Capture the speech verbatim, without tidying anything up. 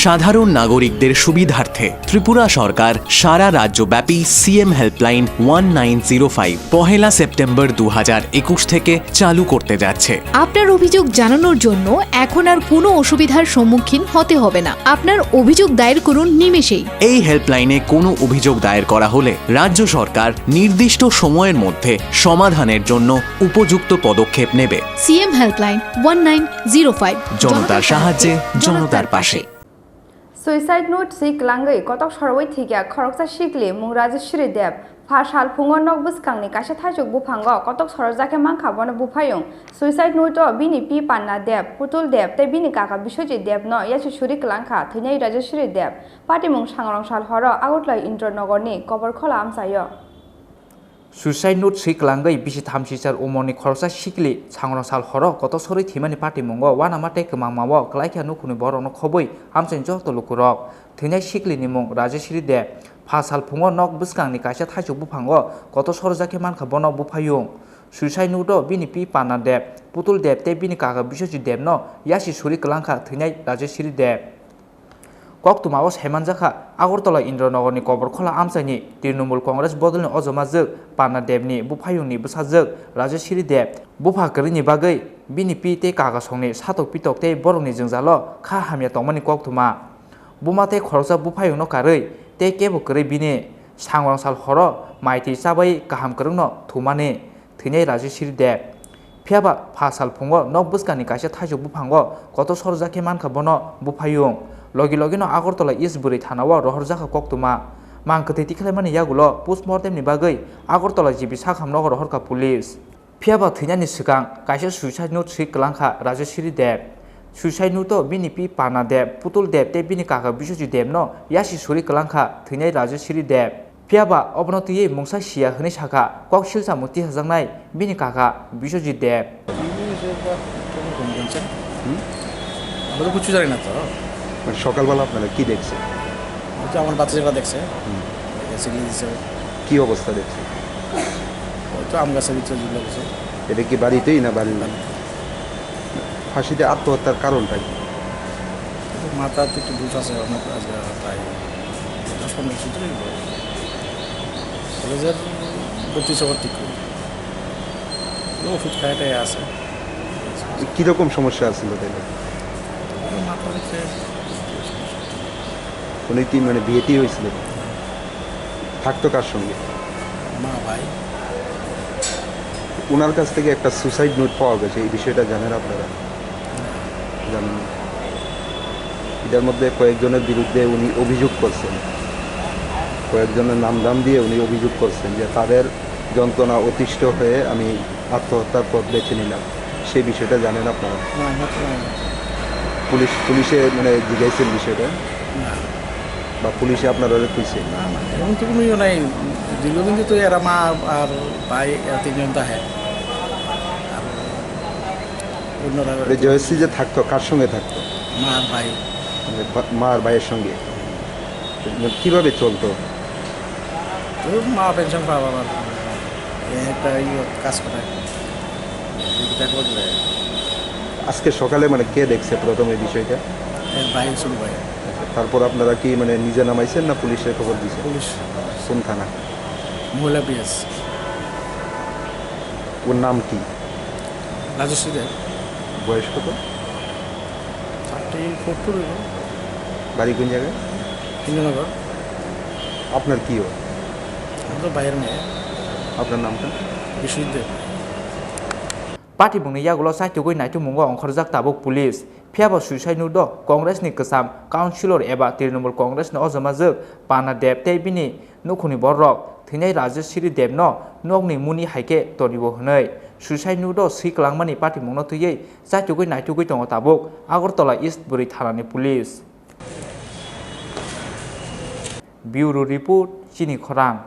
সাধারণ নাগরিকদের সুবিধার্থে ত্রিপুরা সরকার সারা রাজ্যব্যাপী CM helpline one nine zero five পহেলা সেপ্টেম্বর দু হাজার একুশ থেকে চালু করতে যাচ্ছে। আপনার অভিযোগ জানানোর জন্য এখন আর কোনো অসুবিধার সম্মুখীন হতে হবে না। আপনার অভিযোগ দায়ের করুন নিমেষেই। এই হেল্পলাইনে কোনো অভিযোগ দায়ের করা হলে রাজ্য সরকার নির্দিষ্ট সময়ের মধ্যে সমাধানের জন্য উপযুক্ত পদক্ষেপ নেবে। CM helpline one nine zero five. জনতার সাহায্যে জনতার পাশে। Suicide note swi kwlangwi kotok sorwi thikya khoroksa sikli mung Rajeshwari Deb. Pha sal phungo nok bwskangni kaisa thaichuk buphango kotok sorojak khe mankha bono buphayung. Suicide note o bini pi Panna Deb, Putul Deb tei bini kaka Biswajit Deb no yasi suri kwlangkha thwinai Rajeshwari Deb. Patimung sangrong sal horo Agartala Indranogorni Koborkhola amchaio. Suicide note swi kwlangwi bisi thamsichar umorni khoroksa sikli sangrong sal horo kotor sorwi thwimani patimungo uanama tei kwmangmao kwlaikha nukhungni borokno khobwi amchaini joto lukurok. Thwinai siklini mung Rajeshwari Deb. Pha sal phungo nok bwskangni kaisa thaichuk buphango kotor sorjak khe mankha bono buphayung. Suicide note-o bini pi Panna Deb, Putul Deb tei bini kaka Biswajit Debno yasi suri kwlangkha thwinai Rajeshwari Deb. Koktwmao saimanjakha Agartala Indranogorni Koborkhola amchaini Trinamool Congress bodolni ojomajwk Panna Debni buphayungni bwsajwk Rajeshwari Deb bupha kwrwini bagwi bini pi tei kakasongni satok pitok tei borokni jwngjalo kha hamya tongmani koktwma. Buma tei khoroksa buphayungno karwi tei kebo kwrwi bini sangrong sal horo mai twi chabai kaham kwrwngno thumani thwinai Rajeshwari Deb. Phiyaba pha sal phungo nok bwskangni kaisa thaichuk buphango kotor sorjak khe mankha bono buphayung. Logi logino Agartala East Bwrwi Thanao rohorjakha koktwma. Mang kwthwi tikhlaimani yagulo postmortemni bagwi Agartala G B sakhamnogo rohorkha police. Phiyaba thwinani swkang kaisa suicide note swi kwlangkha Rajeshwari Deb. Suicide note-o bini pi Panna Deb, Putul Deb tei bini kaka Biswajit Debno yasi suri kwlangkha thwinai Rajeshwari Deb. Phiyaba obono twiwi mungsa siya hwnwi sakha kok silsamung tisajaknai bini kaka Biswajit Deb. আমরা তো কিচ্ছু জানি না তো। মানে সকালবেলা আপনারা কি দেখছেন? হয়তো আমার বাচ্চা যেটা দেখছে, এসে নিয়ে দিচ্ছে। কি অবস্থা দেখছেন? হয়তো আম গাছের ভিতরে ঝুলে গেছে। এটা কি বাড়িতেই না বাড়ির? ফাঁসিতে আত্মহত্যার কারণটা কি? মাথার তো একটু বুঝ আছে, অনেক আজকে প্রায় দশ পনেরো বছর ধরেই বয়স। কলেজের ভর্তি সবার ঠিক করি। ওষুধ খাইটাই আছে। কিরকম সমস্যা আছিল তাইলে? মাথা হচ্ছে উনি কি মানে বিয়েটি হয়েছিল? থাকতো কার সঙ্গে? মা ভাই। ওনার কাছ থেকে একটা সুসাইড নোট পাওয়া গেছে, এই বিষয়টা জানেন আপনারা? জানেন না। এটার মধ্যে কয়েকজনের বিরুদ্ধে উনি অভিযোগ করছেন, কয়েকজনের নাম ধাম দিয়ে উনি অভিযোগ করছেন যে তাদের যন্ত্রণা অতিষ্ঠ হয়ে আমি আত্মহত্যার পথ বেছে নিলাম, সেই বিষয়টা জানেন আপনারা? না, আমার তো নাই। পুলিশ পুলিশে মানে জিজ্ঞাসেন বিষয়টা না, বা পুলিশে আপনারা কইছে? না, না, এমন তো কোনো ইয়ে নাই। দীর্ঘদিন তো এরা মা আর ভাই, এরা তিনজন থাকে। আর অন্যরা মানে জয়শ্রী যে থাকতো, কার সঙ্গে থাকতো? মা আর ভাই। মানে বা- মা আর ভাইয়ের সঙ্গে। মানে কিভাবে চলতো? তো মা পেনশন পাওয়া আমার, এ একটা ইয়ে কাজ করে, জীবিকা করলে। আজকে সকালে মানে কে দেখছে প্রথম এই বিষয়টা? এর ভাই, ছোট ভাই। তারপর আপনারা কি মানে নিজে নামাইছেন না পুলিশে খবর দিয়েছেন? পুলিশ। কোন থানা? মহিলা পিএস। ওর নাম কি? রাজশ্রী দেব। বয়স কত? থার্টি ফোর টু রইল। বাড়ি কোন জায়গায়? ইন্দ্রনগর। আপনার কি হয়? আমি তো ভাইয়ের মেয়ে। আপনার নামটা? বিশ্বজিৎ দেব। Patimungni yagulo chaitugwi naitukmungo ongkhorjak tabuk police. Phiyaba suicide note-o Congress-ni kwcham councillor eba Trinamool Congress-ni ojomajwk Panna Deb tei bini nukhungni borok thwinai Rajeshwari Debno nokni muni hai khe tonio hwnwi suicide note-o swi kwlangmani patimungno twiwi chaitugwi naitugwi tongo tabuk Agartala East Bwrwi Thanani police. Bureau Report, Chini Khorang.